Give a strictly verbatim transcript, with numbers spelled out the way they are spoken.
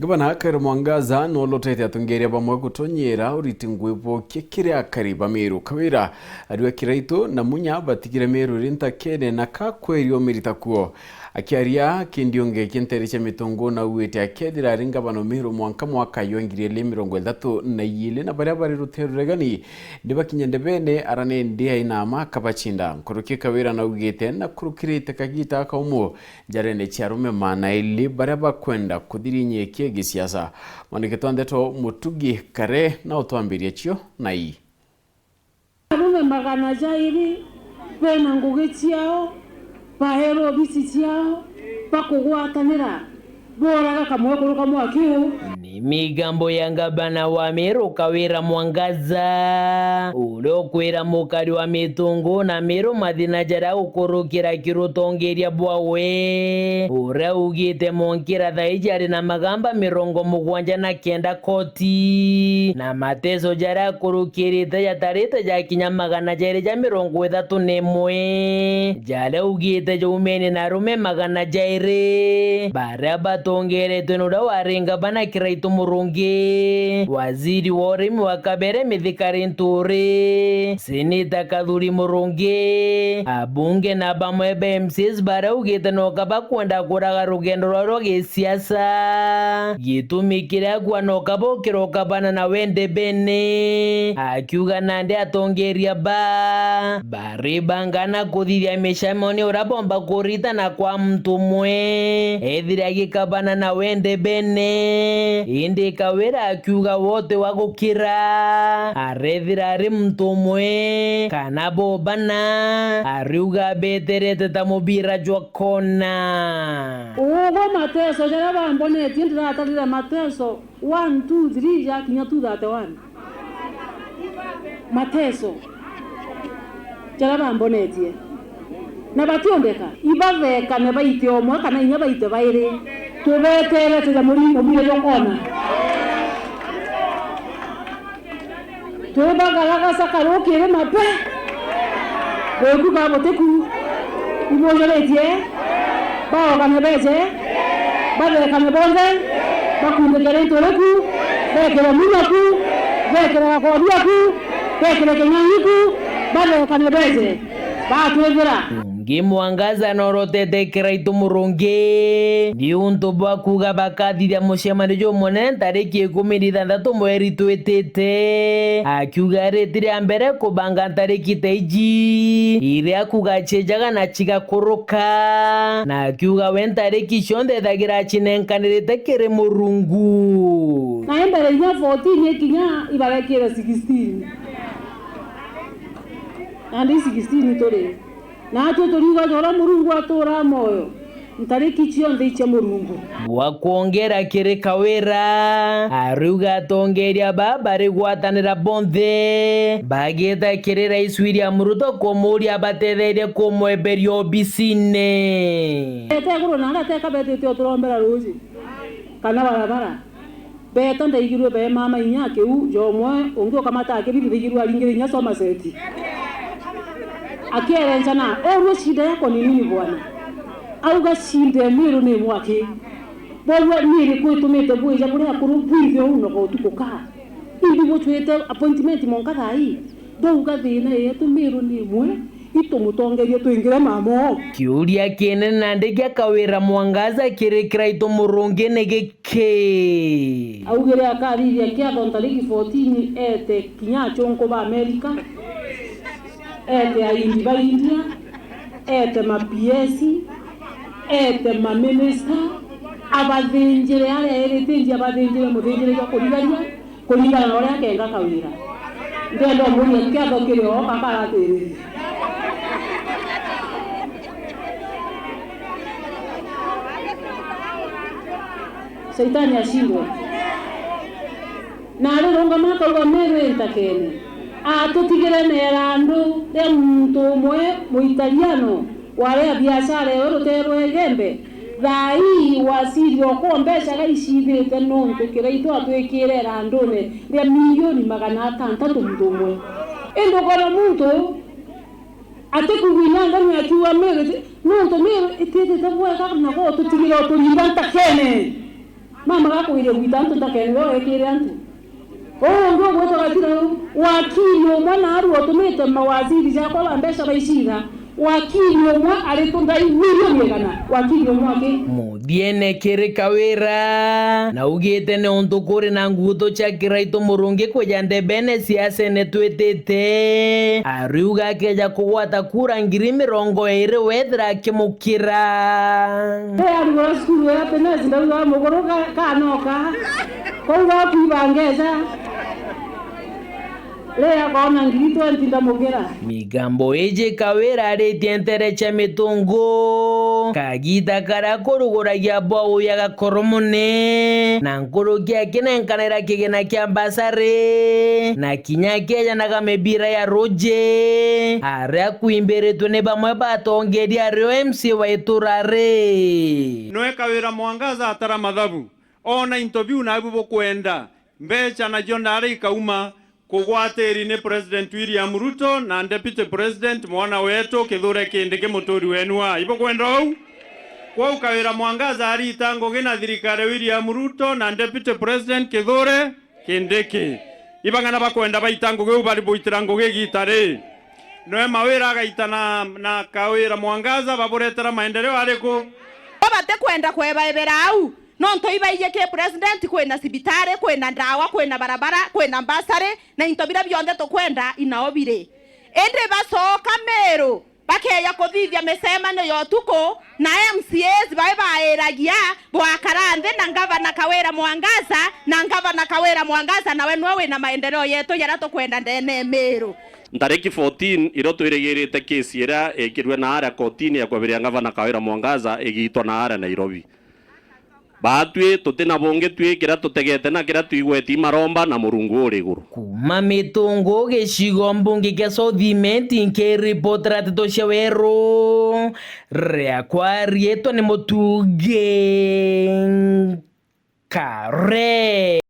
Gavana Kawira Mwangaza noolotete atongeria bamwe gutonyeera uriti ngwibukia kiri akari ba Meru. Kawira arua Kiraitu na Munya batigire Meru iri ntakene na kakwerio mirita kuo. Akiaria kindiunge kia nteere cia Mitungu, naugite akethira ari ngavana o Meru mwanka mwaka jwa ngiri igiri mirongo ithatu na iiri, na baria bari rutere ruregani ni bakinya ndebene, ara ni ndi aina ama akabacinda. Nkuruki Kawira naugite nakurukirite kagiita kaumu njarene cia arume maana ili baria bakwenda kuthirinyikia gisiasa. Mwandiki twa ndeto Mutugi Kare na utwambiria cio na ii. Arume magana jairi bena ngugi ciao, baerwa obisi ciao, bakugwatanira, boraga kamwekuru kamwe akiu. Ni migambo ya ngabana wa Meru Kawira Mwangaza, uria ukwira mukari wa Mitungu na Meru mathina jaria ukurukira kirutongeria bwawe, uria ugite monkira thaiji ari na magamba mirongo mugwanja na kenda koti, na mateso jaria akurukirite jatarite jakinya magana jairi ja mirongo ithatu na imwe, jaria ugite jaumene na arume magana jairi baria batongeretwe ni uria wari ngavana Kiraitu Murungi, waziri wa urimi wa kabere Mithika Linturi, seneta Kathuri Murungi, abunge na bamwe ba M C As baria ugite noka bakwenda kuraga rugendo rwao rwa gisiasa. Gitumi kiria akua noka bokira ukabana nawe ndebene, akiuga nandi atongeria ba baribanga na kuthithia micemanio uria bomba kuritana kwa muntu umwe ethira agikabana nawe ndebene. Indi Kawira akiuga wote wa gukira arethira ari muntu umwe kana bo bana, ariuga beterete ta mubira jwa kona. Ugwe mateso jaria bambonetie, ndiratarire mateso one, two, three, jakinya two thirty-one. Mateso jaria bambonetie. Na bationdeka, ibathekane baite omwe kana inya baite bairi. Tubeterete ja muri-, mubira jwa kona. Twibagaragaca karukiri mape. Gwiku ka butiku. Ibujuritie. Baogane beje. Bathekane bonthe. Bakundike riitwa riku. Bekire munya ku. Bekire gakoria ku. Bekire king'ang'i ku. Bathekane beje. Batwithira. Ngi Mwangaza norotete Kiraitu Murungi niuntu bwa kuuga bakathithia mucemanio jumunene ntariki ikumi na ithanthatu mweri twitite, akiuga ariti ria mbere kubanga ntariki ta iji iria kuuga ciejaga na cigakuruka, na akiuga we ntariki cionthe ethagira acinenkanirite kiri Murungu. Na mbere inya fourteen ikinya ibarekire sixteen. Nandi sixteen turi. Naatwi turiuga ja uria Murungu atuuraa mwoyo, ntariki cionthe icia Murungu. Bwa kwongera kiri Kawira, ariuga atongeria baa barigwatanira bonthe, bagita kiri Rais William Ruto kumuuria abatetherie kumwemberia obisine. Ete iguru na aria ateka betite uturombera ruuji kana barabara. Beeta ndaigirue bee mama inya akiu jomwe, ungi ukamata akibithithigirue aringire inya Somerset. Akierenca na, "Orua shida yako ni nini bwana?" Auga, "Shida ya Meru ni mwaki. Borua ni iriku itumite bwija buria akuru bwinthe uu noka utuku kaa? Imbi bucwite appointment mwanka thaa ii?" Ndauga, "Thina yetu Meru ni imwe, itumutongerie twingire mamo." Kiuria kinene nandi kia Kawira Mwangaza kiri Kiraitu Murungi ni giki. Augire akathithia kiatho ntariki fourteen, ete kinya achunku ba Amerika, ete aindi ba India, ete ma P S, ete ma minister, abathinjire aria erite nji abathinjire muthinjire jwa kurigaria, kuringana na uria akenga Kawira. Ndenda umuria kiatho kiri o kakaratiririe. Shaitani ashindwe. Na arirungama akauga, "Meru intakene, atutigire na irandu ria muntu umwe Muitaliano." Waria biashara ewe ruteere rwa Igembe, thaa ii waziri okwa mbeca gaicithite nontu Kiraitu atwikire irandune ria milioni magana atantatu muntu umwe. Indi ukona muntu atikwigua inya nganu akiuga Meru iti-, nontu Meru itiitite bwega na gwo tutigire uturinga ntakene. Mama gakugiria gwita antu ntakene we ekire antu. Uu ungi ugwitwa Gatira uu, wakiri umwe naaru utumite mawaziri jakwa ba mbeca baiciga, wakiri umwe ari tundai milioni igana, wakiri umwe aki. Muthiene kiri Kawira, naugite ni untu kuri na ngutu cia kiraitu murungi kwija ndebene siasene twitite, ariuga akeja kugwata kura ngiri mirongo iri wethira akimukira. Ri arugura cukuru ya Happiness, ndauga muguru ka-, kanoka. Kwou gakuiba ngeja. Ri akoona ngiri twenty ndamukira. Migambo iji Kawira aritie ntere cia Mitungu. Kagita karia kuruguragia bwa uya gakoro mune. Na nkuruki akinenkanira kigina kia mbasari. Na kinya akiejanaga mibira ya ruji. Aria kwimbiritwe ni bamwe batongeria ario M C A wa itura ri. Noe Kawira Mwangaza atara mathabu. Oona into biu naabu bukwenda. Mbeca nacio ndaari ikauma kugwatiri ni President William Ruto na Deputy President mwana wetu Kithure Kindiki muturi wenu wa. Ibukwenda uu? Kwou Kawira Mwangaza arita ngugi na thirikari William Ruto na Deputy President Kithure Kindiki. Ibang'ana bakwenda baita ngugi uu bari buitira ngugi igita ri. Noe Mawira agaita na, na Kawira Mwangaza baburetera maendeleo ariku? Bo batikwenda kwebaebera au, nontu ibaiji ki president, kwina cibitari, kwina ndawa, kwina barabara, kwina mbasari, na into biria bionthe tukwenda inao biri. Indi bacoka Meru, bakeeja kuthithia micemanio ya utuku, na M C As bae bairagia bwakara nthi na Ngavana Kawira Mwangaza, na Ngavana Kawira Mwangaza nawe nwe wina maendeleo yetu jaria tukwenda ndene ya Meru. Ntariki fourteen, irio twirigirite kesi iria ikirue na aria kotini ya kweberia Ngavana Kawira Mwangaza igitwa na aria Nairobi. Baatui tuti na bungi tui kiria tutegete na kiria twigweti maromba na Murungu uri iguru. Kuuma Mitungu gicigo mbunge kia South Imenti, nkiripotera nteto cia weru, riakwa riitwa ni Mutungi Kare.